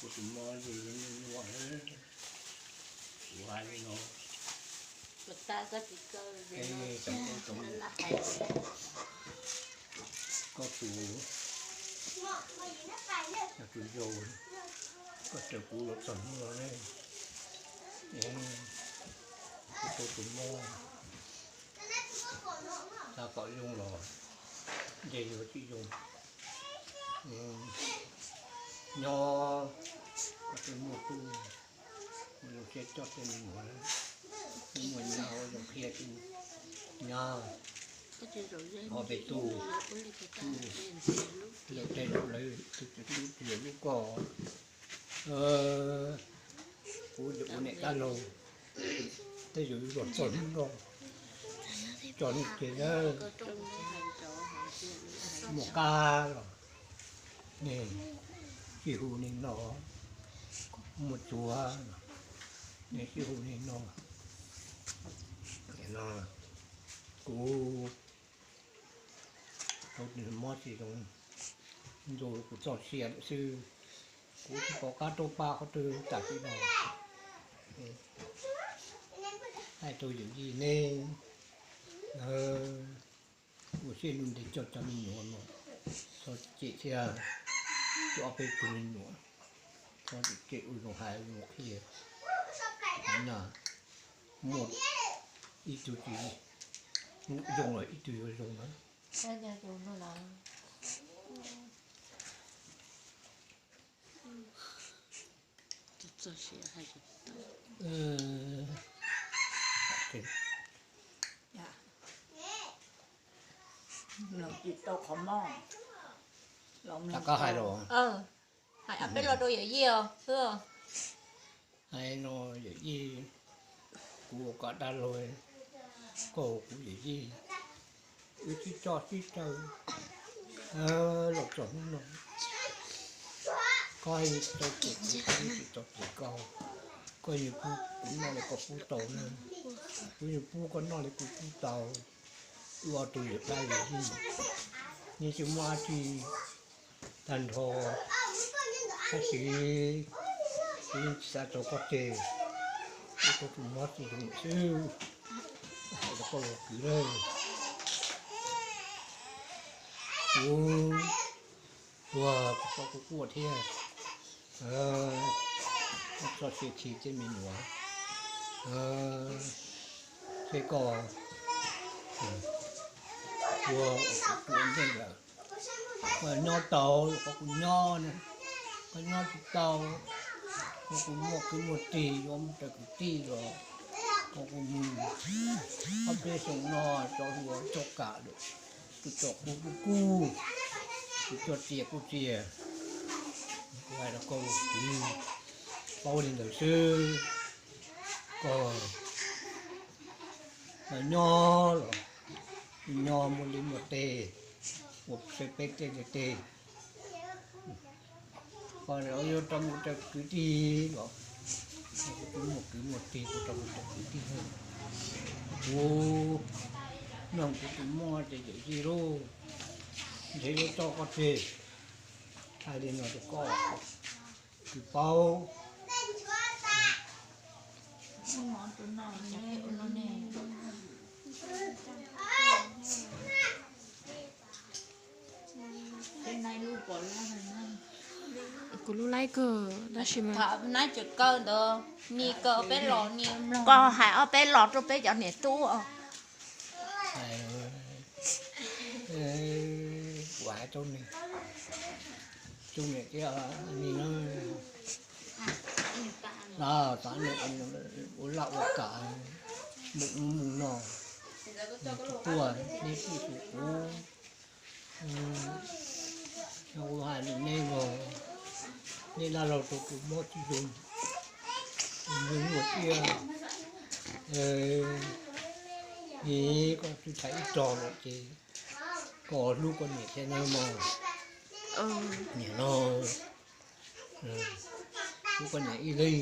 Kuv tus mob yus nyuaj nyuaj, kuv hais li no, cov koj tsis kaw, koj tus, yog tus yau, koj raws kuv los txog hnub no ne, kuv tau tus mob, xav kom zoo los ntshe yuav tsis zoo. Nyob koj twb muaj tub, muaj zoo siab coj tej me nyuam, muaj nyab zoo qhia tub nyab, ob peb tug, tub lawm tej lawm lawv tus lub tsis yog lub koj. Kuv yuav ua niam dab laug, tej zaum yuav los txog hnub no, txog hnub ces na, muaj qab los nej sib hu li no, muaj tsuav nej sib hu li no. Kuv tau tus mob tsis zoo, ntu kuv txoj sia lawm xwb, kuv tsis pom qab rau pa qhov twg tam sim no. Hais rau yawm yij neb, ua siab lug ntev coj cov me nyuam no, txhob cem thiab, coj ob peb tug me nyuam, txhob cem ua zoo hais zoo qhia na, muaj ib tug tsis zoo los ib tug yuav zoo na. Tsis tau qhov mob. Koj hais los, hais ob peb lo rau yawm yij os. Hais no yawm yij, kuv ua koj dab laug, koj ua kuv yawm yij, wb sib tso sib raws los txog hnub no. Koj yeej tsis tau cem kuv, kuv yeej tsis tau cem koj. Koj yeej pub kuv noj li koj pub tau na, kuv yeej pub koj noj li kuv pub tau. Wb ob tug yawm dab yawm yij, yeej tsis muaj dab tsi tag nrho. Tab sis kuv yeej tsis xav tso koj tseg, wb tau tus mob tsis zoo xwb, hais rau koj ua kwv lawm. Kuv tuag kuv txoj kuv quaj thiab, txoj sia khi tej me nyuam, seb koj tuag kuv ua ntej lawm. Koj nyob tau los koj kuj nyob na, koj nyob tsis tau, koj kuj muaj kwv muaj tij yuav mus raws kwv tij los koj kuj mus. Ob peb xyoo no cov hluas coj kam lawm, tus tsom kuj kuj kuj, tus coj txias kuj txias. Kuv hais rau koj, kuv paub li ntawd xwb. Koj nyob los nyob muaj liaj muaj teb, ua peb tej liaj teb. Koj yuav rau mus raws kwv tij los, kuv twb muaj kwv muaj tij, kuv rau mus raws kwv tij. Kuv mloog kuv tus muaj ces yawm yij lauj, ntshe yuav tso koj tseg. Hais li no rau koj, kuv paub. Kuv lub laib kawg tab sis mas, koj hais ob peb los rau peb cov niam tub. Kuv hais rau nws, rau niam thiab ni, tav ua laj ua kam, mus ub mus no, nws tsis tuaj, neb twb tus kuv, kuv hais rau neb los, neb dab laug rau tus mob tsis zoo, tus nyuaj nyuaj siab, es koj twb thaiv ib tog lawm ces koj hlub koj niam thiab nawb mog. Niam no, hlub koj niam ib leeg,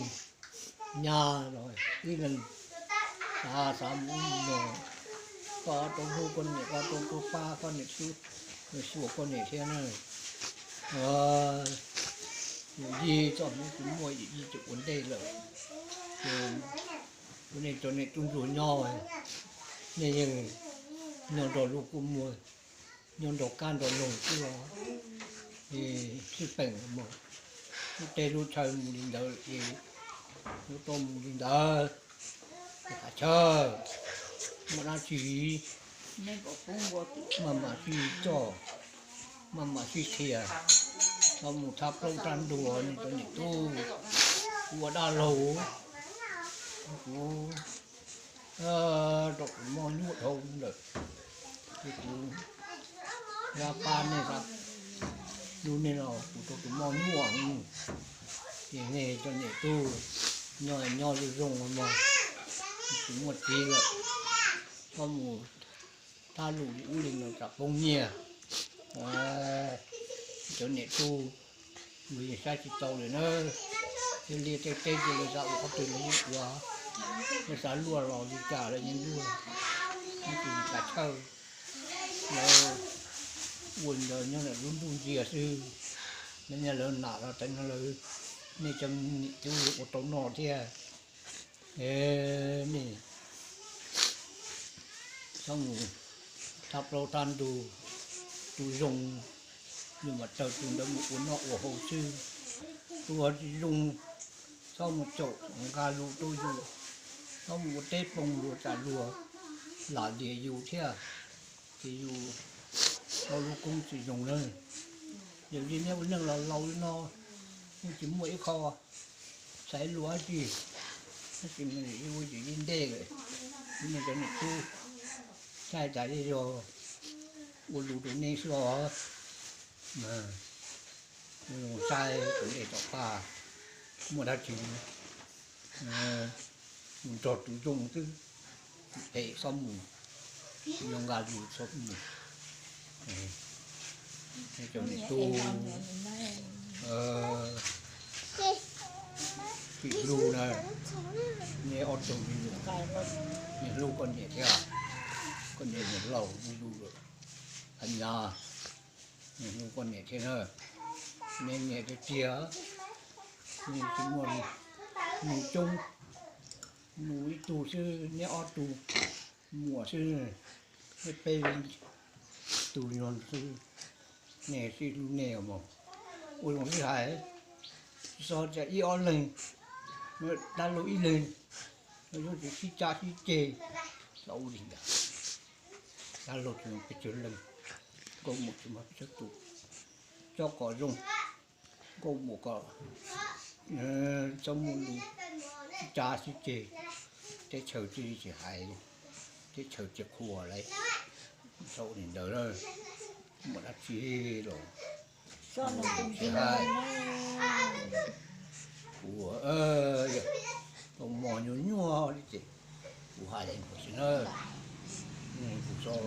nyab los ib leeg, xav xav mus ub mus no, koj tau hlub koj niam, koj tau tau pab koj niam, xyuas koj niam thiab na. Yus yij txoj hmoov tsis muaj, yus yij tsis ua ntej lawm, ces nej cov niam tub ntsuag nyob, nej yeej nyob nrog lub kua muag, nyob nrog kab nrog noog xwb los, es sib peem mus, lub teb lub chaw mus li ntawd ces lub toj mus li ntawd. Ces qhov chaw muaj dab tsi maj mam sib coj, maj mam sib qhia, txhob mus thab plaub thab ntug. Nej cov niam tub, kuv ua dab laug, kuv rau tus moj nyuaj dhau lawm, ces kuv zab pab nej, lub nej los kuv rau tus moj nyuaj. Ces nej cov niam tub, nyob nyob zoo zoo mog, tsis muaj txiv lawm, txhob mus thab lus li ub li no tsam poob nyiaj. Cov niam tub, yus yeej saib tsis tau lawm na. Tej liaj tej teb ces lawv xav ua qhov twg lawv yeej ua, lawv xav luaj los li cas lawv yeej luaj. Ib tug kav chawj, lawv ua li ntawd nyob ntawm lub ntuj ntsia xwb. Lawv nyiaj lawv nam los teev no lawv, nej cov niam tub yuav ua tau noj thiab. Nej txhob mus thab plaub thab ntug, tus zoo yus mam raws tus ntawd mus ua noj ua haus xwb. Tus tsis zoo txhob mus caum nqa lus rau yus, txhob mus ua teb poo luag tsam luag lam liam yus thiab, ces yus tau lub koob tsis zoo na. Yog li nej ua neej los laus li no, yeej tsis muaj ib qho xaiv luag dab tsi, tab sis ua yus ib ntej lawm. Nej cov niam tub, saib tas zej zog ua lus rau nej xwb os. Saib tom ntej tom qab muaj dab tsi mus nrog tus zoo xwb, tus phem txhob mus, yus nqa lus txhob mus. Cov niam tub, sim hlub na, nej ob tug me nyuam, nej hlub koj niam thiab, koj niam niam laus hlub lawm, nyab, nej hlub koj niam thiab na, nej niam tiag tiag, nej tsis muaj nus coob, nus ib tug xwb, neb ob tug muam xwb, neb peb tug nyuag xwb, nej sib hlub nej os mog. Ua zoo sib hais, tsis txhob tias ib ob leeg, dab laug ib leeg, yuav tsum sib cav sib ceg, txhob ua li ntawd. Dab laug tsis muaj pes tsawg leej, nkauj muam tsis muaj pes tsawg tus, txhob kom zoo, nkauj muam kom txhob muaj lus sib cav sib ceg, teb chaws tsis hais, teb chaws tsis qhuas lawm, txhob ua li ntawd. Muaj dab tsi los tsis hais, kuv tau mos nyuaj nyuaj li ces kuv hais li ntawd xwb na. Kuv txhob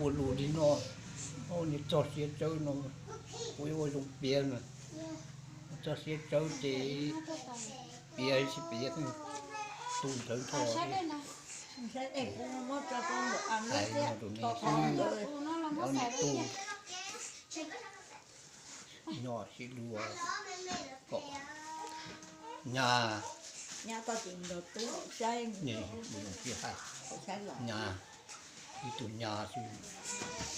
ua lus li no, niag txog siav tsawb no, kuv yuav ua zoo piav na, txog siav tsawb ces piav tsis piav, tu ntawd nrho. Hais no rau nej xwb, ob niam tub nyob sib luag kom nyab, sib hais, nyab, ib tug nyab xwb,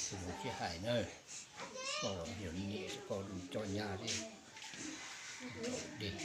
tus zoo sib hais na, koj yog niam koj coj nyab thiab, dej.